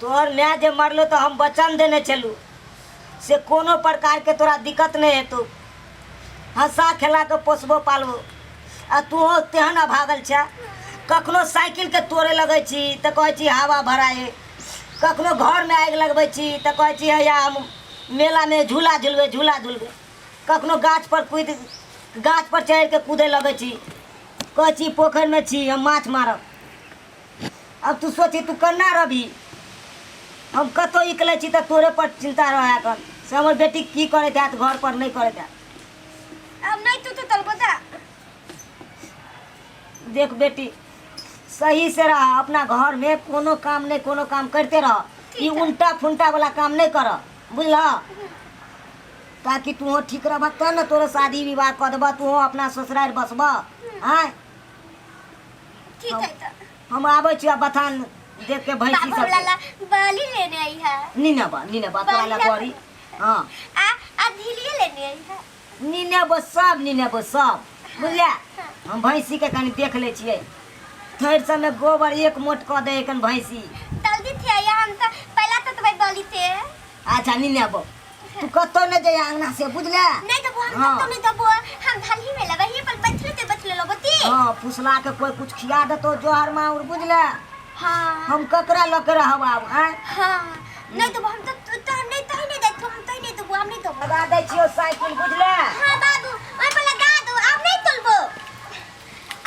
तोहर माय जे मरलो तऽ हम वचन देने छलहुँ से कोनो प्रकारके तोरा दिक्कत नहि हेतौ हँसा खेला कऽ पोसबो पालबो आ तूहो तेहन अभागल छे कखनो साइकिलके तोड़े लगै छी तऽ कहै छी हवा भराए कखनो घरमे आगि लगबै छी तऽ कहै छी हैया हम मेलामे झूला झुलबै झूला झुलबै कखनो गाछपर कूदि गाछपर चढ़ि कऽ कूदय लगै छी कहै छी पोखरिमे छी हम माछ मारब अब तू सोची तू कन्ना रहबी हम कतहु निकलै छी तऽ तोरे पर चिन्ता रहै एखन से हमर बेटी की करैत हैत घर पर नहि करैत हैत अब नहीं तू तो तलबो दा देख बेटी सही से रह अपना घर में कोनो काम नहीं कोनो काम करते रह ई उल्टा फुलटा वाला काम नहीं कर बुझल ताकि तू ठीक रहबह तब ने तोरो शादी विवाह कऽ देबह तू अपना ससुरारि बसबह आँय ठीक है तो हम आबै छी आ बथान देख के भैंसी बाबू सब हमरा ला बाली लेने आई है नीने बा नीने बा तोरा ला बाली करी हाँ आ आ झिलिए लेने आई है नीने बो सब नीने बो सब बुझलियै हम भैंसी के कनी देख लै छियै थैर सबमे गोबर एक मोट कऽ दै कन भैंसी जल्दी थे आइया हम तो पहला तो तुम्हें बाली थे अच्छा नीने बो तू कतौ नहि जइया अंगना से बुझले नहीं तो हम हाँ। तो नहीं तो हम थाली में लगा ही पर बैठले ते बैठले लगती हाँ फुसला के कोई कुछ खिया देतो जोहर माउर बुझले हाँ हम ककरा लऽ के रहब आब आँय हाँ नहीं तो हम तो तो हम नहीं तो नहीं जाते हम तो नहीं तो हम नहीं तो लगा दै छियौ साइकिल बुझले हाँ बाबू ओइ पर लगा दो आप नहीं तोलबो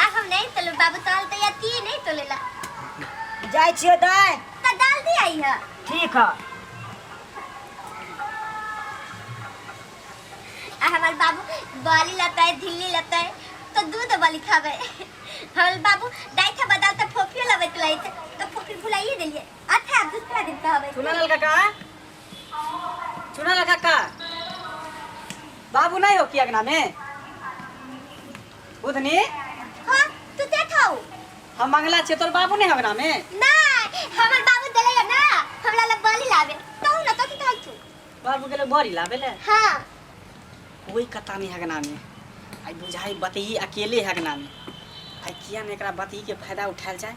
आ हम नहीं तोलबो बाबू तोल तो या ती नहीं तोलेला जाइ छियौ दाइ तो डाल दी आई है ठीक है आ हमार बाबू बाली लता है झिल्ली लता है तो दूध बाली खावे हमार बाबू दाई था बदल तो फोफियो लबैत लाई तो फोफी भुलाइए देलिए अच्छा दूसरा दिन कहबै चुनालाल काका चुनालाल काका बाबू नहीं हो की अंगना में बुधनी हाँ तू ते खाओ हम मंगला छे तोर बाबू नहीं अंगना में ना हमर बाबू देले ना हमरा ला बाली लावे तो ना तो की खाई तू बाबू के बड़ी लावे ले हाँ कोई कता नहीं हगना में आई बुझाई बतही अकेले हगना में आई किया ने एकरा बतही के फायदा उठायल जाए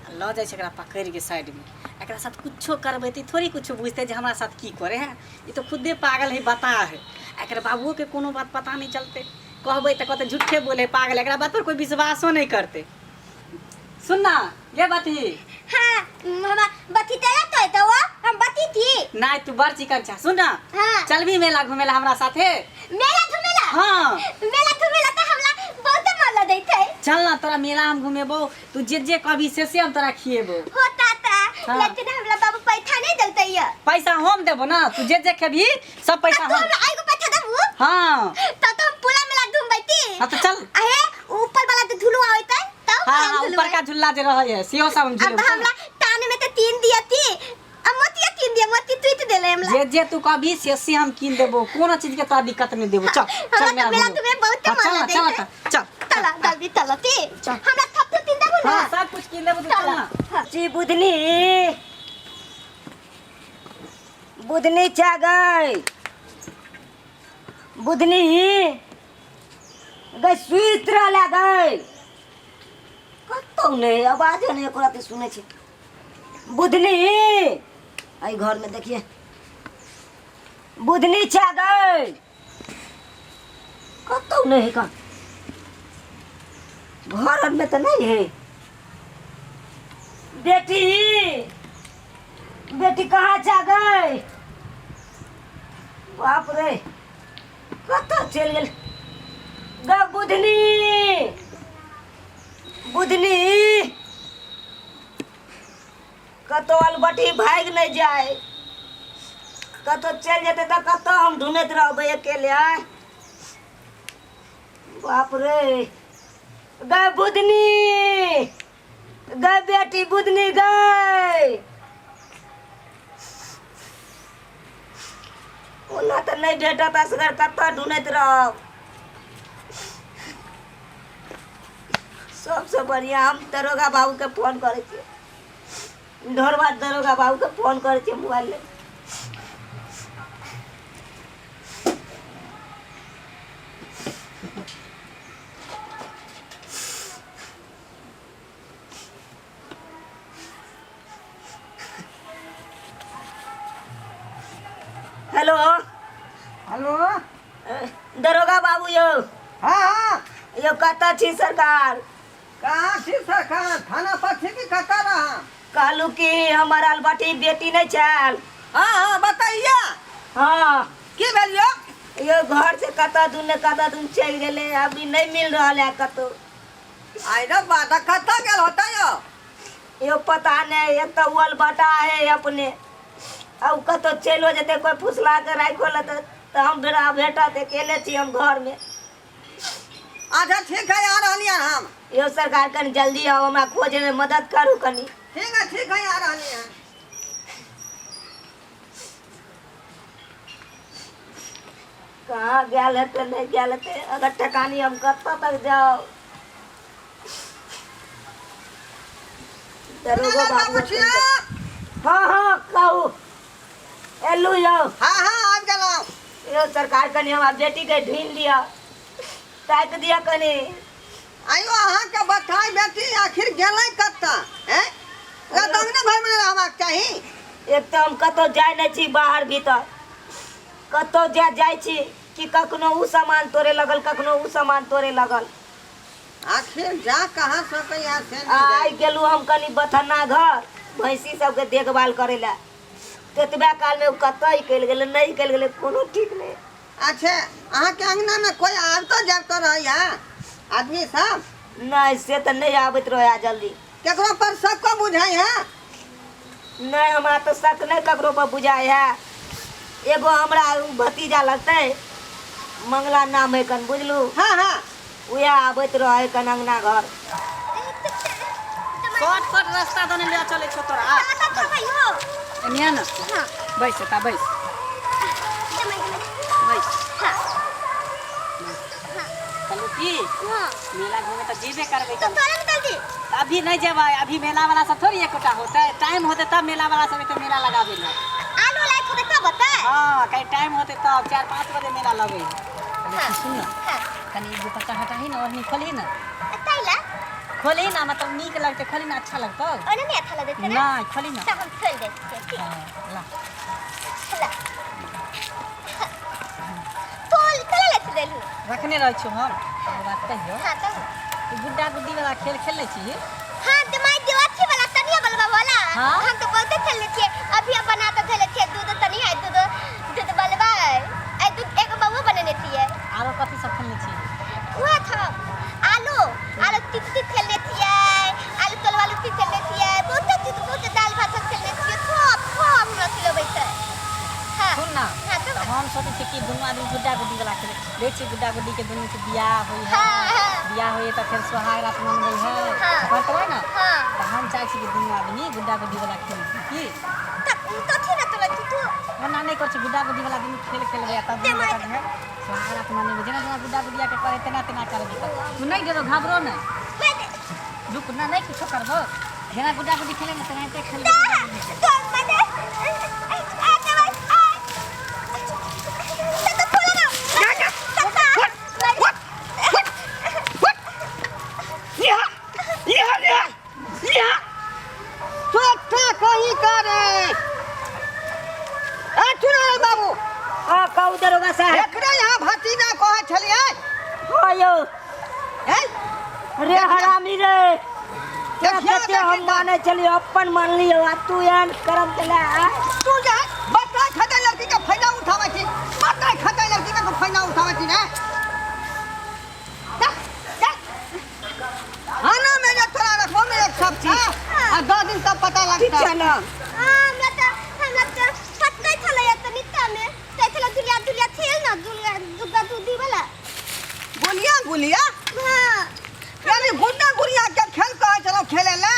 आ लऽ जाइ छै एकरा पकड़ि के साइड में एकरा साथ कुछो करबै तऽ ई थोड़ी कुछो बुझतै जे हमरा साथ की करे है ई तऽ खुदे पागल है बताह है आ एकर बाबुओ के कोनो बात पता नहीं चलतै कहबै तऽ कहतै झूठे बोले पागल है। एकरा बात पर कोई विश्वासो नहीं करतै सुन ना ये बतही हाँ हमरा बथी तेरा तो है तो वो हम बथी थी नहीं तू बड़ चिकन छा सुन ना हाँ चलबी मेला घूमे ला हमरा साथे मेला झुमेला हाँ मेला झुमेला तो हमरा बहुत मन लगैत है चल ना तोरा मेला हम घुमेबो तू जे जे कहबी से से हम तोरा खिएबो हो ताता हाँ। लेकिन हमरा बाबू पैसा नहीं देते ये पैसा हम देबो ना तू जे जे खेबी सब पैसा तू हम हमरा एगो पैसा देबू हाँ तो तो हम पूरा मेला घूमबैती हाँ तो चल अहे ऊपर वाला तो झुलुआ होतै तब हाँ हम हाँ ऊपर का झूला जे रहे है सेहो सब हम अब झूलेबो हमरा ताने में तो तीन दिया थी अब मोतिया तीन दिया मोती टूट देले हमरा जे जे तू कहबी से से हम कीन देबो कोनो चीज के तोरा दिक्कत नहीं देबो चल हमरा चल तो मेला मेला घूमे। तुम्हें बहुत हाँ, मन चल ना लगै चल छै। ना चल तला जल्दी तला ती हमरा थप्पड़ तीन देबू ना हाँ सब कुछ कीन देबो तू चल ना हाँ। जी बुधनी बुधनी चा गई बुधनी गई सुति रहला गई कतौ नहि आवाज नहि एको रत्ती सुनै छी बुधनी एहि घरमे देखिए बुधनी छै गई कतौ नहि है कहाँ घर आरमे तऽ नहि है बेटी बेटी कहाँ जा गई बाप रे कतऽ चलि गेल ग बुधनी बुधनी कतौ अलबटी भागि नहि जाय कतौ चलि जेतै तऽ कतऽ हम ढूँढैत रहबै अकेले आय बाप रे गै बुधनी गै बेटी बुधनी गै ओना तऽ नहि भेटत असगर कतऽ ढूँढैत रहब सबसँ बढ़िआँ हम दरोगा बाबूके फोन करै छियै ढोरबा दरोगा बाबूके फोन करै छियै मोबाइल लए हेलो। दरोगा बाबू यौ। हाँ हाँ। यौ कतऽ छी सरकार? कहाँ छी सरकार, थाना पर छी कि कतऽ रहा? कहलू कि हमर अलबटी बेटी नहि छल। हाँ हाँ बताइए। हाँ। की भेल यौ? यौ घर से कतऽ दून ने कतऽ दून चलि गेलै, अभी नहि मिल रहल है कतौ। आइ रे बात, कतऽ गेल होतै यौ? यौ पता नहि, एक तऽ उल बटा है अपने, आ उ कतौ चलिओ जेतै, कोइ फुसला के राखिओ लेतै तऽ हम बेरा भेटत, अकेले छी हम घरमे। अच्छा ठीक है, आ रहलियै हम। यौ सरकार कनि जल्दी आउ, हमरा खोजैमे मदद करू कनि। ठीक है ठीक है, आ रहलियै। कहाँ गेल हेतै, नहि गेल हेतै, अगर ठेकानी हम कतऽ तक जाउ? दरोगो बाबू। हाँ हाँ कहू, एलू यौ? हाँ हाँ आबि गेलहुँ। यौ सरकार कनि हमरा बेटीके ढूँढि दिअ, ताकि दिअ कनि। आइयो अहाँके बताइ बेटी आखिर गेलै कतऽ? हैं, ओकरा तऽ अंगने घरमे रहबाक चाही। एक तऽ हम कतहु जाइ नहि छी बाहर भीतर, कतहु जा जाइ छी कि कखनो ओ सामान तोड़े लगल, कखनो ओ सामान तोड़े लगल। आखिर जा कहाँ सकैया से नहि आइ जानि। गेलहुँ हम कनि बथन्ना घर भैंसी सबके देखभाल करै लए, ततबे कालमे ओ कतऽ निकलि गेलै, नहि निकलि गेलै, कोनो ठीक नहि। अच्छा अहाँके अंगनामे कोइ आबितो जाबितो रहैया आदमी सब? नहि, से तऽ नहि आबैत रहै जल्दी। केकरो पर सबको बुझाइ है? नहि, हमरा तऽ शक नहि ककरो पर बुझाइ है। एगो हमरा उ भतीजा लगतै, मंगला नाम है कन, बुझलू? हाँ हाँ। उएह आबैत रहै कन अंगना घर। शॉर्टकट रास्ता दने ले चलै छौ तोरा। टाटा खबै हो। एनिया न। हाँ। बैस ता, बैस। जमाई जमाई। बैस। हाँ। कहलू की, हाँ। मेला घूमे तऽ जेबे करबै। तो तोरा में जल्दी। अभी नहीं जेबै, अभी मेला वाला सब थोड़ी एकोटा होतै, टाइम होतै तब मेला वाला सब एते मेला लगाबै ले। आलू लाइक होते तब बताए। हाँ, कहीं टाइम होतै तब 4-5 बजे मेला लगै है। हाँ। सुन न। हाँ। कनी दुपट्टा हटाही न, ओढ़नी खोलही न। तैला? खोलही न, मतलब नीक लगतै, खोलही न, अच्छा लगतौ। ओने नहीं अच्छा लगते ना? नहीं, खोलही न। तो हम खोल देते हैं, ठीक? हाँ, ला। ला। तोल तोला लग देलू। रखने रहै छियौ हम। एगो बात कहियौ? हाँ तो। तू गुड्डा गुड्डी वाला खेल खेलने छी? हाँ दिमाग दिवा अच्छी वाला तनिया बलवा वाला। हाँ? हम तो बहुते खेलने छियै, अभी हम बना के खेले छियै दूध तनिया दूध दूध बलवा ऐ दूध एगो बउआ बनेने छियै। आरो कथी सब खेलने छी? उहे था आलू आलू तित तित खेलने छियै, आलू तलवा लुत्ती खेलने छियै, बहुते चीज, बहुते दाल भात सब खेलने छियै, सब सब हमरा खिलबै छै। हाँ। सुन न। हाँ तो। तऽ हम सोचै छियै कि दुनू आदमी गुड्डा गुड्डी वाला खेले दै छियै, गुड्डा गुड्डी के दुनू के बियाह होइ है। हाँ, हाँ। बियाह होइ है तऽ फेर सोहाग रात मनबै है। हाँ। करतबै न? हाँ। तऽ हम चाहै छी कि दुनू आदमी गुड्डा गुड्डी वाला खेल की। तऽ कथी ना तोरा तू ओना नहि करै छी, गुड्डा गुड्डी वाला दुनू खेल खेलबै आ तब दुनू दिमाग- गोटा जे है सोहाग रात मनेबै, जेना जेना गुड्डा गुडिया के करे तेना तेना करबै। तू नहि डरो, घबरो नहि, रुक ना, नहि कुछो करबो, जेना गुड्डा गुड्डी खेले ने तेनाहिते खेलबै गुड्डा गुड्डी के। तो मने आ दवाई आ तो खोलो ना। चोटा कहीं करे ए चुना रे बाबू। हाँ कहू दरोगा साहब। एकरे यहाँ भतीजा कहै छलियै। हाँ यौ। हैं? रे हरामी रे, तोरा देखियौ, कते हम देखियौ। मानै छलियौ, अपन मानलियौ आ तू एहन करम केला आँय? तू जे बच्चा खतै लड़की के फायदा उठाबै छी, बच्चा खतै लड़की के तू फायदा उठाबै छी ने। जा, जा। खाना में जे तोरा रखबो ने एक सब चीज आ 10 दिन तब पता ठीक लगतौ। छै ने? हमरा तऽ फटकै छलै तऽ नित्ता में कहै छलै दुलिया दुलिया खेल ना, दुलिया दुग्गा दूधी वाला। गुलिया गुलिया? हाँ। यानी गुड्डा गुड़िया के खेल कहै छलौ खेले ला,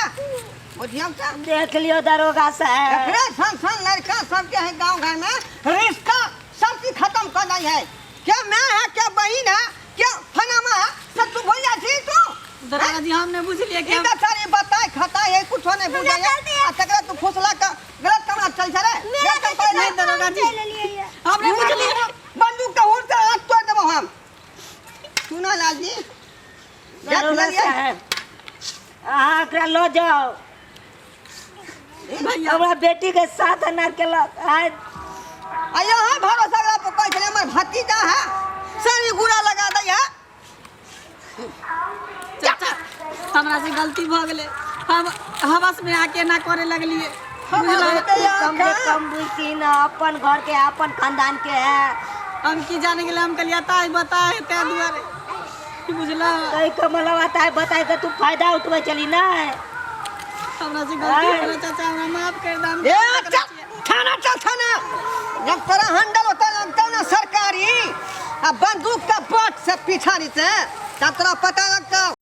बुझियौ तऽ। देख लियौ दरोगा साहब। एकरे सन सन लड़का सबके है गांव घर में रिश्ता सब चीज खत्म कर दै है। क्या मैं है, क्या बहन है, क्या फनामा है, सब तू भूल जाइ छी तू। दरोगा जी, हम नहि बुझलियै कि ई तऽ सारी बताय खताय है, कुछो नहीं बुझै है आ तकरा तू फुसला के गलत कमरा चल छले। मेरा गलत काम नहीं दरोगा जी, हम नहीं बुझलियै। बंदूक के हुर से हाथ तोड़ देबो हम। सुना लाल जी, देख दरोगा लेलियै। साहब, अहाँ एकरा लऽ जाउ, हमरा बेटी के साथ एना केलक आइ। आ यहाँ भरोसा वाला पर कहै छलै हमर भतीजा है सारी गुड़ा लगा दै है। चाचा, हमरा से गलती भऽ गेलै, हम हवस में आके ना करे लगलिए, बुझलहुँ? कम से कम बुझती ना, अपन घर के अपन खानदान के है। हम की जाने गेलै, हम कहलियै ताय बताए ताहि दुआरे, की बुझलहुँ? कहीं कमलवा ताय बताए के तू फायदा उठबै चली ना। हमरा से गलती हो गेलै चाचा, हमरा माफ कर दम। ए चल थाना, चल थाना। जब तोरा हैंडल होता लगता ना सरकारी आ बंदूक का बट से पीछा से, तब तोरा पता लगता।